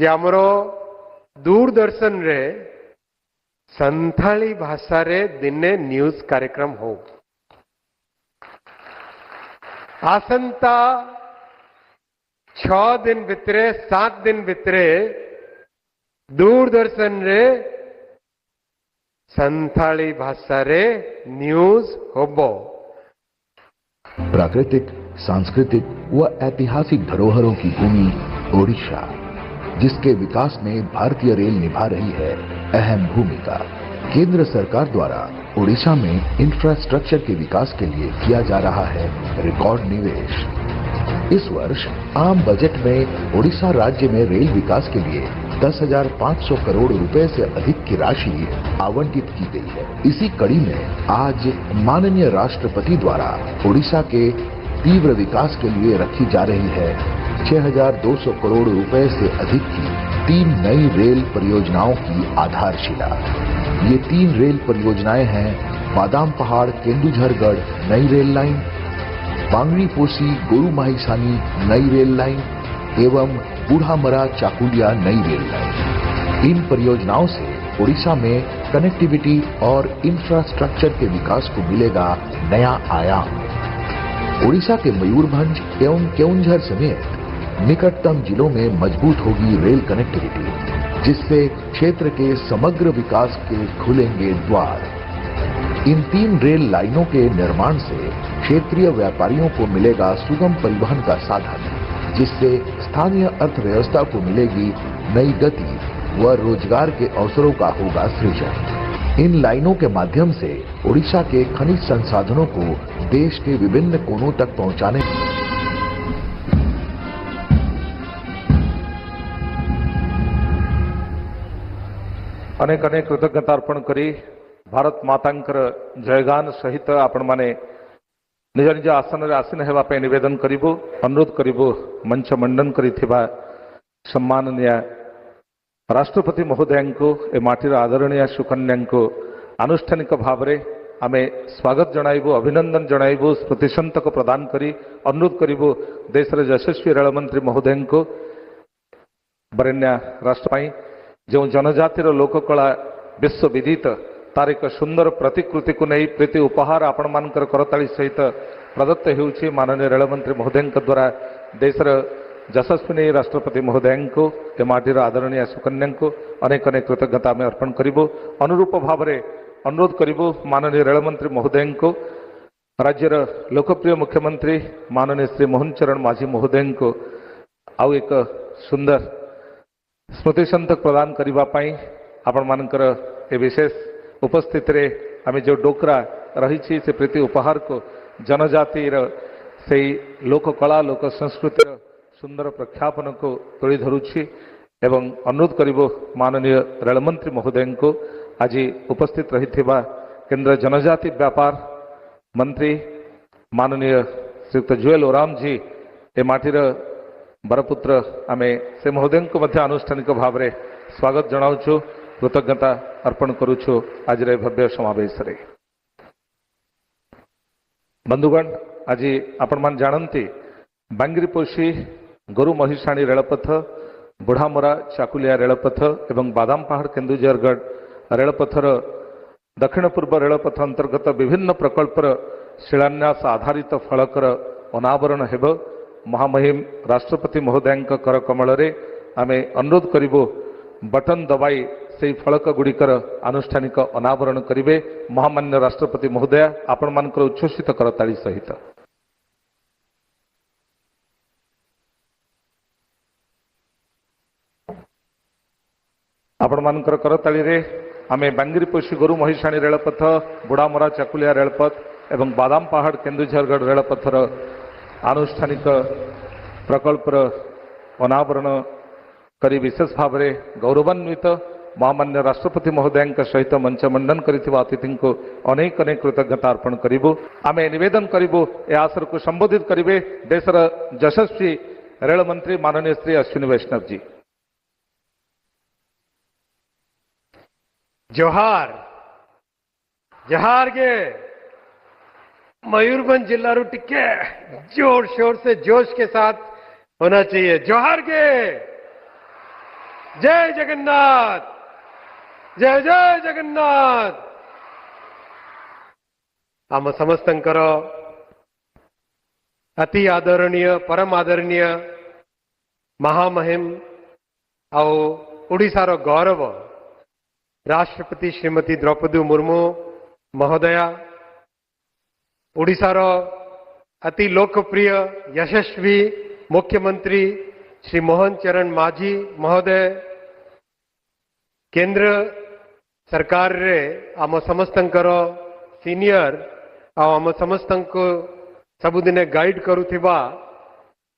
ଯେ ଆମର ଦୂରଦର୍ଶନରେ संथाली भाषा रे दिने न्यूज कार्यक्रम हो। आसंता 6 दिन भितरे 7 दिन भितरे दूरदर्शन रे संथाली भाषा रे न्यूज होबो। प्राकृतिक, सांस्कृतिक व ऐतिहासिक धरोहरों की भूमि ओडिशा, जिसके विकास में भारतीय रेल निभा रही है अहम भूमिका। केंद्र सरकार द्वारा ओडिशा में इंफ्रास्ट्रक्चर के विकास के लिए किया जा रहा है रिकॉर्ड निवेश। इस वर्ष आम बजट में ओडिशा राज्य में रेल विकास के लिए 10,500 करोड़ रुपए से अधिक की राशि आवंटित की गई है। इसी कड़ी में आज माननीय राष्ट्रपति द्वारा ओडिशा के तीव्र विकास के लिए रखी जा रही है 6,200 करोड़ रुपए से अधिक की 3 नई रेल परियोजनाओं की आधारशिला। ये 3 रेल परियोजनाएं हैं बादाम पहाड़ केंदुझरगढ़ नई रेल लाइन, बांगरीपोसी गोरुमाहिसानी नई रेल लाइन एवं बूढ़ामरा चाकुलिया नई रेल लाइन। इन परियोजनाओं से ओडिशा में कनेक्टिविटी और इंफ्रास्ट्रक्चर के विकास को मिलेगा नया आयाम। ओडिशा के मयूरभंज एवं केउंझर समेत निकटतम जिलों में मजबूत होगी रेल कनेक्टिविटी, जिससे क्षेत्र के समग्र विकास के खुलेंगे द्वार। इन 3 रेल लाइनों के निर्माण से क्षेत्रीय व्यापारियों को मिलेगा सुगम परिवहन का साधन, जिससे स्थानीय अर्थव्यवस्था को मिलेगी नई गति व रोजगार के अवसरों का होगा सृजन। इन लाइनों के माध्यम से ओडिशा के खनिज संसाधनों को देश के विभिन्न कोनों तक पहुंचाने अनेक अनेक कृतज्ञता अर्पण करी भारत मातांकर जयगान सहित आपण माने निज निज आसन रे आसीन हेबा पे निवेदन करिबु, अनुरोध करिबु। मंच मंडन करिथिबा सम्माननीय राष्ट्रपति महोदयांकु ए माटीर आदरणीय सुकन्यांकु आनुष्ठानिक भाव रे आमे स्वागत जणाइबु, अभिनंदन जणाइबु, स्मृतिसंतक प्रदान करी अनुरोध करिबु देशर यशस्वी रेलमंत्री महोदयांकु वरेण्य राष्ट्र पाई जो जनजातिर लोककला विश्वविदित तार एक सुंदर प्रतिकृति को नहीं प्रीति उपहार आपण मानकर करताली सहित प्रदत्त हेउछि माननीय रेलमंत्री महोदयଙ୍କ द्वारा देशर यशस्विनी राष्ट्रपति महोदयଙ୍କୁ ए माटीर आदरणीय सुकन्यांकु अनेक अनेक कृतज्ञता आमे अर्पण करिबु। अनुरूप भाव रे अनुरोध करिबु माननीय रेलमंत्री महोदयଙ୍କୁ राज्यर लोकप्रिय मुख्यमंत्री माननीय श्री मोहन चरण माझी महोदयଙ୍କୁ आउ एक सुंदर स्मृतिसंतक प्रदान करने आपण मानकर ए विशेष उपस्थित रे आमे जो डोकरा रही से प्रीति उपहार को जनजातिर से लोककला लोक संस्कृतिर सुंदर प्रख्यापन को तोड़ी धरुछि एवं अनुरोध करिबु माननीय रेलमंत्री महोदयଙ୍କୁ आज उपस्थित रहिथिबा केंद्र जनजाति व्यापार मंत्री माननीय श्रीयुक्त जुएल ओराम जी ए माटीर बरपुत्र आमे से महोदयଙ୍କୁ ମଧ୍ୟ आनुष्ठानिक भाव रे स्वागत जणाउछु, कृतज्ञता अर्पण करुछु आज रे भव्य समावेश रे। बंधुगण आज आपण मान जानती बांगरीपोशी गोरु महिषाणी रेलपथ, बुढ़ामरा चाकुलिया रेलपथ एवं बादाम पहाड़ केंदुझरगढ़ रेलपथर दक्षिण पूर्व रेलपथ अंतर्गत विभिन्न प्रकल्पर शिलान्यास आधारित फलकर अनावरण हेब। महामहिम राष्ट्रपति महोदयଙ୍କ करकमल आमे अनुरोध करिबु बटन दबाई सेई फलक गुड़िकर आनुष्ठानिक अनावरण करिवे। महामान्य राष्ट्रपति महोदय आपण मानकर उच्छ्वसित करताली सहित आपण मानकर करताली रे आमे बांगरीपोशी गोरु महिषाणी रेलपथ, बुढ़ामरा चाकुलिया रेलपथ एवं बादाम पहाड़ केंदुझरगढ़ रेलपथर आनुष्ठानिक प्रकल्पर अनावरण करी विशेष भाव रे गौरवान्वित महामान्य राष्ट्रपति महोदयଙ୍କ सहित मंच मंडन करिଥିବା अतिथिଙ୍କୁ अनेक अनेक कृतज्ञता अर्पण करिबु। आमे निवेदन करिबु ए आसर को संबोधित करिवे देशर यशस्वी रेल मंत्री माननीय श्री अश्विनी वैष्णव जी। जोहार जोहार के मयूरभंज जिलारू टिके जोर शोर से जोश के साथ होना चाहिए। जोहार के। ଜୟ ଜଗନ୍ନାଥ, ଜୟ ଜୟ ଜଗନ୍ନାଥ। ଆମ ସମସ୍ତଙ୍କର ଅତି ଆଦରଣୀୟ, ପରମ ଆଦରଣୀୟ ମହାମହିମ ଆଉ ଓଡ଼ିଶାର ଗୌରବ ରାଷ୍ଟ୍ରପତି ଶ୍ରୀମତୀ ଦ୍ରୌପଦୀ ମୁର୍ମୁ ମହୋଦୟା, ଓଡ଼ିଶାର ଅତି ଲୋକପ୍ରିୟ ଯଶସ୍ୱୀ ମୁଖ୍ୟମନ୍ତ୍ରୀ ଶ୍ରୀ ମୋହନ ଚରଣ ମାଝୀ ମହୋଦୟ, କେନ୍ଦ୍ର ସରକାରରେ ଆମ ସମସ୍ତଙ୍କର ସିନିୟର ଆଉ ଆମ ସମସ୍ତଙ୍କୁ ସବୁଦିନେ ଗାଇଡ୍ କରୁଥିବା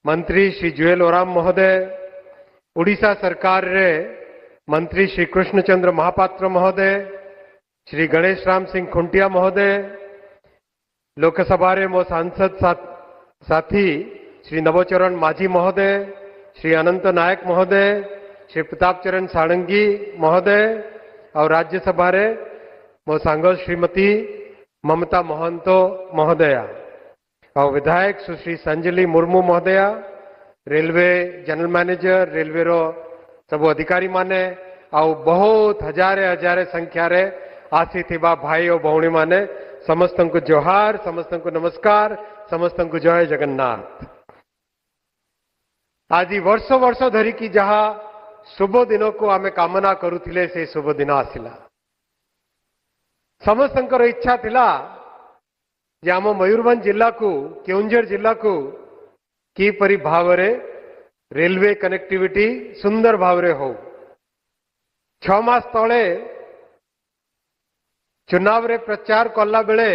ମନ୍ତ୍ରୀ ଶ୍ରୀ ଜୁଏଲ ଓରାମ ମହୋଦୟ, ଓଡ଼ିଶା ସରକାରରେ ମନ୍ତ୍ରୀ ଶ୍ରୀ କୃଷ୍ଣଚନ୍ଦ୍ର ମହାପାତ୍ର ମହୋଦୟ, ଶ୍ରୀ ଗଣେଶ ରାମ ସିଂ ଖୁଣ୍ଟିଆ ମହୋଦୟ, ଲୋକସଭାରେ ମୋ ସାଂସଦ ସାଥୀ ଶ୍ରୀ ନବଚରଣ ମାଝୀ ମହୋଦୟ, ଶ୍ରୀ ଅନନ୍ତ ନାୟକ ମହୋଦୟ, ଶ୍ରୀ ପ୍ରତାପ ଚରଣ ଷାଡ଼ଙ୍ଗୀ ମହୋଦୟ ଆଉ ରାଜ୍ୟସଭାରେ ମୋ ସାଙ୍ଗ ଶ୍ରୀମତୀ ମମତା ମହନ୍ତ ମହୋଦୟା ଆଉ ବିଧାୟକ ସୁଶ୍ରୀ Sanjali Murmu ମହୋଦୟା, railway general manager, ରେଲୱେର ସବୁ ଅଧିକାରୀମାନେ ଆଉ ବହୁତ ହଜାରେ ହଜାରେ ସଂଖ୍ୟାରେ ଆସିଥିବା ଭାଇ ଓ ଭଉଣୀମାନେ, ସମସ୍ତଙ୍କୁ ଜୁହାର, ସମସ୍ତଙ୍କୁ ନମସ୍କାର, ସମସ୍ତଙ୍କୁ ଜୟ ଜଗନ୍ନାଥ। ଆଜି ବର୍ଷ ବର୍ଷ ଧରିକି ଯାହା ଶୁଭ ଦିନକୁ ଆମେ କାମନା କରୁଥିଲେ, ସେ ଶୁଭ ଦିନ ଆସିଲା। ସମସ୍ତଙ୍କର ଇଚ୍ଛା ଥିଲା ଯେ ଆମ ମୟୂରଭଞ୍ଜ ଜିଲ୍ଲାକୁ, କେଉଁଝର ଜିଲ୍ଲାକୁ କିପରି ଭାବରେ ରେଲୱେ କନେକ୍ଟିଭିଟି ସୁନ୍ଦର ଭାବରେ ହଉ। 6 ମାସ ତଳେ ଚୁନାବରେ ପ୍ରଚାର କଲା ବେଳେ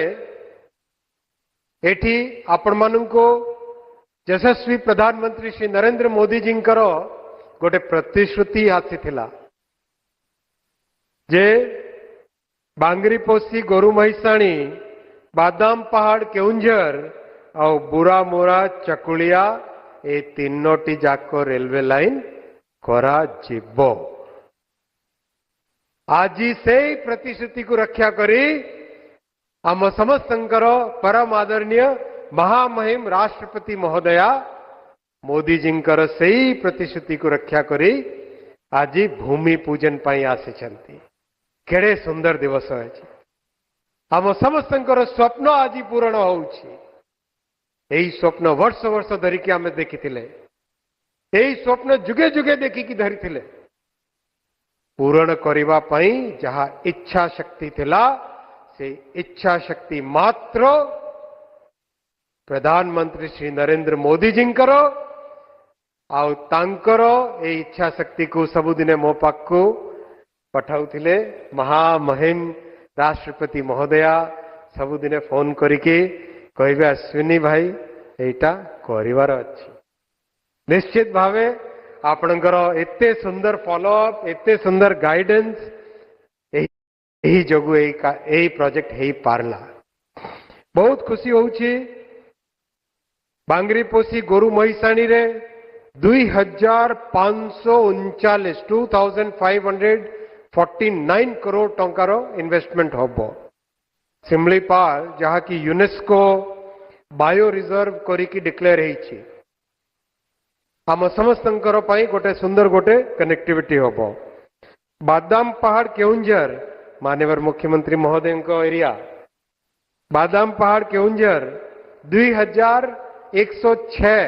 ଏଠି ଆପଣମାନଙ୍କୁ ଯଶସ୍ୱୀ ପ୍ରଧାନମନ୍ତ୍ରୀ ଶ୍ରୀ ନରେନ୍ଦ୍ର ମୋଦିଜୀଙ୍କର ଗୋଟେ ପ୍ରତିଶ୍ରୁତି ଆସିଥିଲା ଯେ ବାଙ୍ଗରିପୋଷି ଗୋରୁମହିଷାଣୀ, ବାଦାମ ପାହାଡ଼ କେଉଁଝର ଆଉ ବୁରାମୁରା ଚକୁଳିଆ ଏ ତିନୋଟି ଯାକ ରେଲୱେ ଲାଇନ କରାଯିବ। ଆଜି ସେଇ ପ୍ରତିଶ୍ରୁତିକୁ ରକ୍ଷା କରି ଆମ ସମସ୍ତଙ୍କର ପରମ ଆଦରଣୀୟ ମହାମହିମ ରାଷ୍ଟ୍ରପତି ମହୋଦୟା ମୋଦିଜୀଙ୍କର ସେଇ ପ୍ରତିଶ୍ରୁତିକୁ ରକ୍ଷା କରି ଆଜି ଭୂମି ପୂଜନ ପାଇଁ ଆସିଛନ୍ତି। କେଡ଼େ ସୁନ୍ଦର ଦିବସ ଅଛି। ଆମ ସମସ୍ତଙ୍କର ସ୍ୱପ୍ନ ଆଜି ପୂରଣ ହଉଛି। ଏହି ସ୍ୱପ୍ନ ବର୍ଷ ବର୍ଷ ଧରିକି ଆମେ ଦେଖିଥିଲେ, ଏହି ସ୍ୱପ୍ନ ଯୁଗେ ଯୁଗେ ଦେଖିକି ଧରିଥିଲେ। ପୂରଣ କରିବା ପାଇଁ ଯାହା ଇଚ୍ଛା ଶକ୍ତି ଥିଲା, ସେ ଇଚ୍ଛା ଶକ୍ତି ମାତ୍ର ପ୍ରଧାନମନ୍ତ୍ରୀ ଶ୍ରୀ ନରେନ୍ଦ୍ର ମୋଦିଜୀଙ୍କର, ଆଉ ତାଙ୍କର ଏଇ ଇଚ୍ଛା ଶକ୍ତିକୁ ସବୁଦିନେ ମୋ ପାଖକୁ ପଠାଉଥିଲେ ମହାମହିମ ରାଷ୍ଟ୍ରପତି ମହୋଦୟା। ସବୁଦିନେ ଫୋନ କରିକି କହିବେ, ଅଶ୍ୱିନୀ ଭାଇ, ଏଇଟା କରିବାର ଅଛି। ନିଶ୍ଚିତ ଭାବେ ଆପଣଙ୍କର ଏତେ ସୁନ୍ଦର ଫଲୋଅପ୍, ଏତେ ସୁନ୍ଦର ଗାଇଡେନ୍ସ, ଏହି ଯୋଗୁଁ ଏଇ ପ୍ରୋଜେକ୍ଟ ହେଇପାରିଲା। ବହୁତ ଖୁସି ହଉଛି। ବାଙ୍ଗରିପୋଷି ଗୋରୁ ମହିଷାଣୀରେ 2539, 2549 କରୋଡ଼ ଟଙ୍କାର ଇନଭେଷ୍ଟମେଣ୍ଟ ହବ। ଶିମିଳିପାଳ, ଯାହାକି ୟୁନେସ୍କୋ ବାୟୋ ରିଜର୍ଭ କରିକି ଡିକ୍ଲେୟାର ହେଇଛି, ଆମ ସମସ୍ତଙ୍କର ପାଇଁ ଗୋଟେ ସୁନ୍ଦର ଗୋଟେ କନେକ୍ଟିଭିଟି ହବ। ବାଦାମ ପାହାଡ଼ କେଉଁଝର, ମାନ୍ୟବର ମୁଖ୍ୟମନ୍ତ୍ରୀ ମହୋଦୟଙ୍କ ଏରିଆ ବାଦାମ ପାହାଡ଼ କେଉଁଝର, 2106,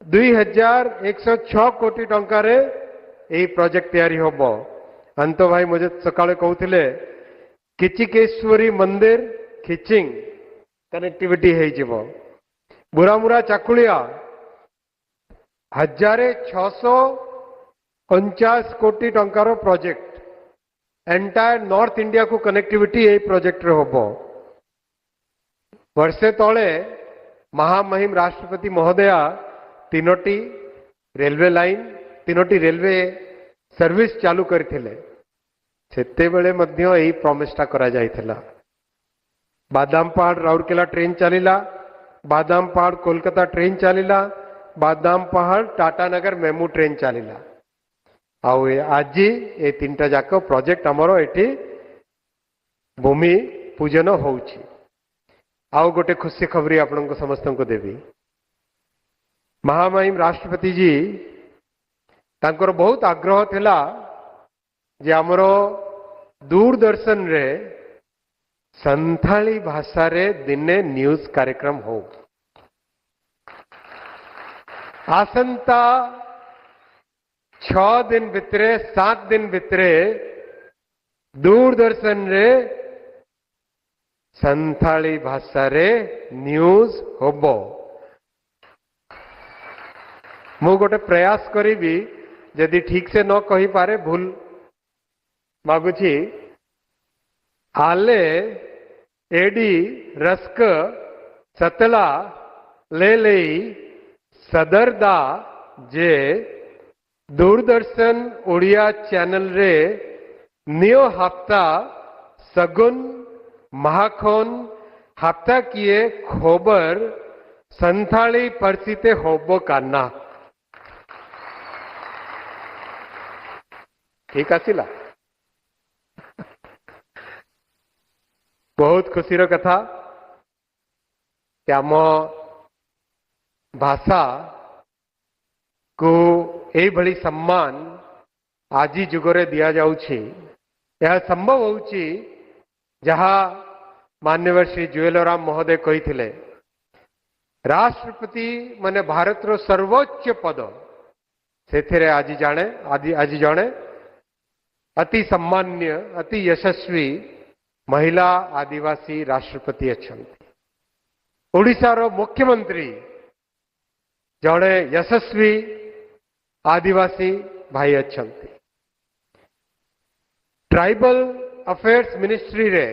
2106 କୋଟି ଟଙ୍କାରେ ଏହି ପ୍ରୋଜେକ୍ଟ ତିଆରି ହବ। ଅନ୍ତ ଭାଇ ମୋତେ ସକାଳେ କହୁଥିଲେ, କିଚିକେଶ୍ୱରୀ ମନ୍ଦିର ଖିଚିଂ କନେକ୍ଟିଭିଟି ହେଇଯିବ। ବୁରାମୁରା ଚାକୁଳିଆ 1649 କୋଟି ଟଙ୍କାର ପ୍ରୋଜେକ୍ଟ, ଏଣ୍ଟାୟାର ନର୍ଥ ଇଣ୍ଡିଆକୁ କନେକ୍ଟିଭିଟି ଏଇ ପ୍ରୋଜେକ୍ଟରେ ହବ। ବର୍ଷେ ତଳେ ମହାମହିମ ରାଷ୍ଟ୍ରପତି ମହୋଦୟା ତିନୋଟି ରେଲୱେ ଲାଇନ, ତିନୋଟି ରେଲୱେ ସର୍ଭିସ ଚାଲୁ କରିଥିଲେ। ସେତେବେଳେ ମଧ୍ୟ ଏଇ ପ୍ରମିସଟା କରାଯାଇଥିଲା। ବାଦାମ ପାହାଡ଼ ରାଉରକେଲା ଟ୍ରେନ୍ ଚାଲିଲା, ବାଦାମ ପାହାଡ଼ କୋଲକାତା ଟ୍ରେନ୍ ଚାଲିଲା, ବାଦାମ ପାହାଡ଼ ଟାଟାନଗର ମେମୁ ଟ୍ରେନ୍ ଚାଲିଲା, ଆଉ ଆଜି ଏ ତିନିଟା ଯାକ ପ୍ରୋଜେକ୍ଟ ଆମର ଏଠି ଭୂମି ପୂଜନ ହଉଛି। ଆଉ ଗୋଟେ ଖୁସି ଖବରି ଆପଣଙ୍କୁ ସମସ୍ତଙ୍କୁ ଦେବି। ମହାମହିମ ରାଷ୍ଟ୍ରପତି ଜୀ ତାଙ୍କର ବହୁତ ଆଗ୍ରହ ଥିଲା ଯେ ଆମର ଦୂରଦର୍ଶନରେ संथाली भाषा रे दिने न्यूज कार्यक्रम हो। आसंता 6 दिन भितरे 7 दिन भितरे दूरदर्शन रे संथाली भाषा रे न्यूज होबो। मु गोटे प्रयास करिबी, यदि ठीक से न कही पारे भूल मागुছি। आले एडी रस्क सतला ले लेई सदरदा जे दूरदर्शन ओडिया चैनल रे नियो हफ्ता सगुन महाखोन हफ्ता किए खबर संथाली परसीते होबो कान्ना। ठीक आसिला। बहुत खुशीर कथा कि आम भाषा को एभली सम्मान आज जुगरे दिया जाଉଛି। यह संभव होଉଛି जहाँ मान्यवर श्री जुएल ओराम महोदय कहिଥିଲେ, राष्ट्रपति माने भारतर सर्वोच्च पद, सेथिरे आज जाने आज जणे अति सम्मान्य अति यशस्वी महिला आदिवासी राष्ट्रपति अछंती। ओडिशार मुख्यमंत्री जणे यशस्वी आदिवासी भाई अछंती। ट्राइबल अफेयर्स मिनिस्ट्री रे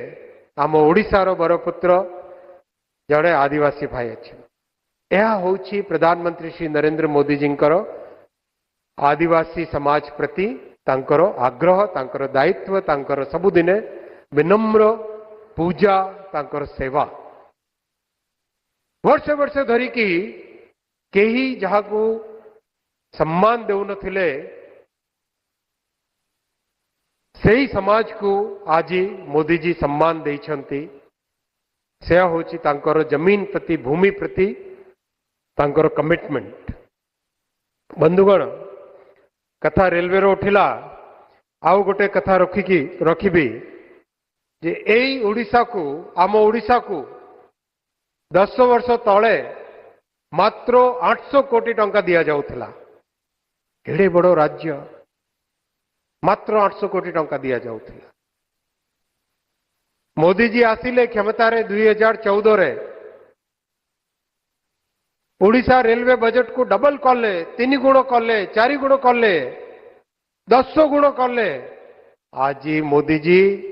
आम ओडिशार बरपुत्र जणे आदिवासी भाई अछंती। यह होछि प्रधानमंत्री श्री नरेंद्र मोदी जींकर आदिवासी समाज प्रति तांकर आग्रह, तांकर दायित्व, तांकर सबुदिने विनम्र पूजा, तांकर सेवा। वर्ष वर्ष धरिकी केही जहाकू सम्मान देउनथिले सेही समाज को आज मोदी जी सम्मान देइछंती। से होछि तांकर जमीन प्रति भूमि प्रति तांकर कमिटमेंट। बंधुगण, कथा रेलवे रो उठिला, आउ गोटे कथा रखिकी रखिबी जे एई ओडिशा को आम ओडिशा को 10 वर्ष तले मात्र 800 कोटी टंका दिया जाउथिला। एड़े बड़ो राज्य मात्र 800 कोटी टंका दिया जाउथिला। मोदी जी आसिले क्षमता रे 2014 रे ओडिशा रेलवे बजट को डबल कले, 3 गुण कले, 4 गुण कले, 10 गुण कले। आज मोदी जी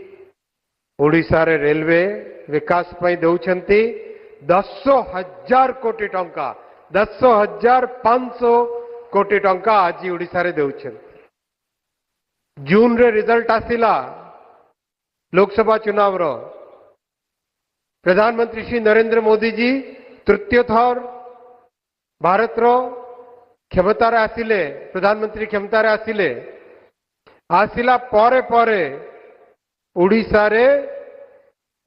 ओडिशा रे रेलवे विकास पई देउछंती 10,000 कोटी टंका, 10,500 कोटी टंका आज ओडिशा रे देउछंती। जून रे रिजल्ट आसिला लोकसभा चुनाव रो। प्रधानमंत्री श्री नरेंद्र मोदी जी तृतीय थर भारत रो क्षमतार आसिले, प्रधानमंत्री क्षमतार आसिले। आसिला परे परे ओडिशा रे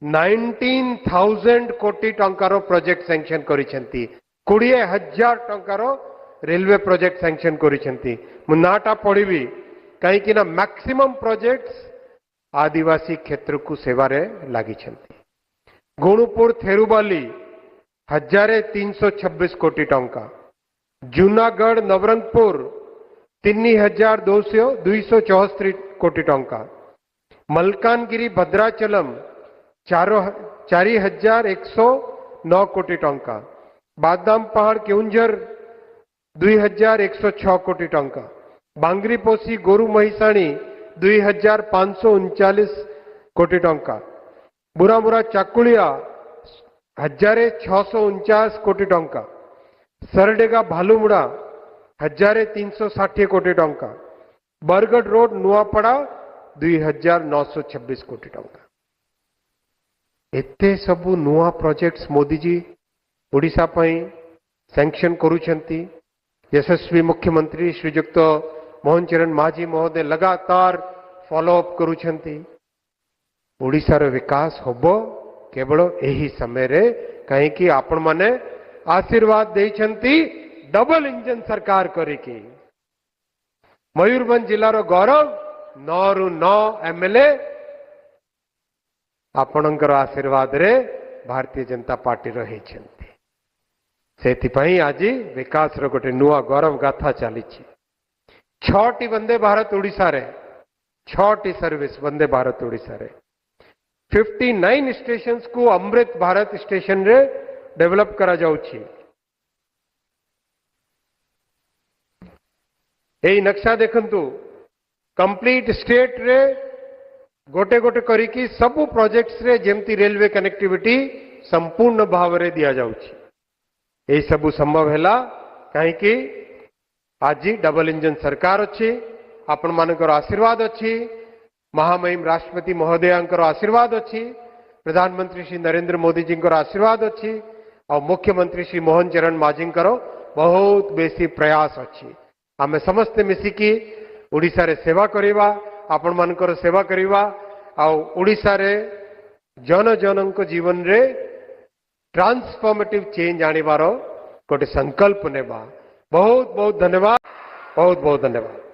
19,000 कोटी टंकार प्रोजेक्ट सैंक्शन करिसेंती, 20,000 टंकार रेलवे प्रोजेक्ट सैंक्शन करिसेंती। मु नाटा पढ़िबी कहीं ना मैक्सिमम प्रोजेक्ट्स आदिवासी क्षेत्र को सेवारे लागिछंती। गुणपुर थेरुबाली 1,326 कोटी टंका, जूनागढ़ नवरंगपुर 3,274 कोटी टंका, मलकानगिरी भद्राचलम 4,109 कोटी टंका, बादाम पहाड़ केउंझर 2,106 कोटी टंका, बांगरीपोसी गोरु महिषाणी 2,539 कोटी टंका, बुरामुरा चाकुलिया 1,649 कोटी टंका, सरडेगा भालुमुड़ा 1,360 कोटी टंका, बरगढ़ रोड नुआपड़ा 2,926 कोटी टंका। एते सबु नुआ प्रोजेक्ट्स मोदी जी ओडिशा पई सैंक्शन करुछंती। यशस्वी मुख्यमंत्री श्रीयुक्त मोहन चरण माझी महोदय लगातार फॉलोअप करुछंती। ओडिशार विकास होबो केवल एही समय रे, कहीं कि आपण माने आशीर्वाद देइछंती डबल इंजन सरकार करिकी। ମୟୂରଭଞ୍ଜ ଜିଲ୍ଲାର ଗୌରବ, 9ରୁ 9 ଏମଏଲଏ ଆପଣଙ୍କର ଆଶୀର୍ବାଦରେ ଭାରତୀୟ ଜନତା ପାର୍ଟିର ହେଇଛନ୍ତି। ସେଥିପାଇଁ ଆଜି ବିକାଶର ଗୋଟେ ନୂଆ ଗୌରବ ଗାଥା ଚାଲିଛି। 6ଟି ବନ୍ଦେ ଭାରତ ଓଡ଼ିଶାରେ, 6ଟି ସର୍ଭିସ ବନ୍ଦେ ଭାରତ ଓଡ଼ିଶାରେ, 59 ଷ୍ଟେସନ୍ସକୁ ଅମୃତ ଭାରତ ଷ୍ଟେସନରେ ଡେଭଲପ କରାଯାଉଛି। ଏଇ ନକ୍ସା ଦେଖନ୍ତୁ, କମ୍ପ୍ଲିଟ ଷ୍ଟେଟରେ ଗୋଟେ ଗୋଟେ କରିକି ସବୁ ପ୍ରୋଜେକ୍ଟସରେ ଯେମିତି ରେଲୱେ କନେକ୍ଟିଭିଟି ସମ୍ପୂର୍ଣ୍ଣ ଭାବରେ ଦିଆଯାଉଛି। ଏଇସବୁ ସମ୍ଭବ ହେଲା କାହିଁକି ଆଜି ଡବଲ ଇଞ୍ଜିନ ସରକାର ଅଛି, ଆପଣମାନଙ୍କର ଆଶୀର୍ବାଦ ଅଛି, ମହାମହିମ ରାଷ୍ଟ୍ରପତି ମହୋଦୟାଙ୍କର ଆଶୀର୍ବାଦ ଅଛି, ପ୍ରଧାନମନ୍ତ୍ରୀ ଶ୍ରୀ ନରେନ୍ଦ୍ର ମୋଦିଜୀଙ୍କର ଆଶୀର୍ବାଦ ଅଛି, ଆଉ ମୁଖ୍ୟମନ୍ତ୍ରୀ ଶ୍ରୀ ମୋହନ ଚରଣ ମାଝୀଙ୍କର ବହୁତ ବେଶୀ ପ୍ରୟାସ ଅଛି। ଆମେ ସମସ୍ତେ ମିଶିକି ଓଡ଼ିଶାରେ ସେବା କରିବା, ଆପଣମାନଙ୍କର ସେବା କରିବା, ଆଉ ଓଡ଼ିଶାରେ ଜନ ଜନଙ୍କ ଜୀବନରେ ଟ୍ରାନ୍ସଫର୍ମେଟିଭ ଚେଞ୍ଜ ଆଣିବାର ଗୋଟେ ସଂକଳ୍ପ ନେବା। ବହୁତ ବହୁତ ଧନ୍ୟବାଦ, ବହୁତ ବହୁତ ଧନ୍ୟବାଦ।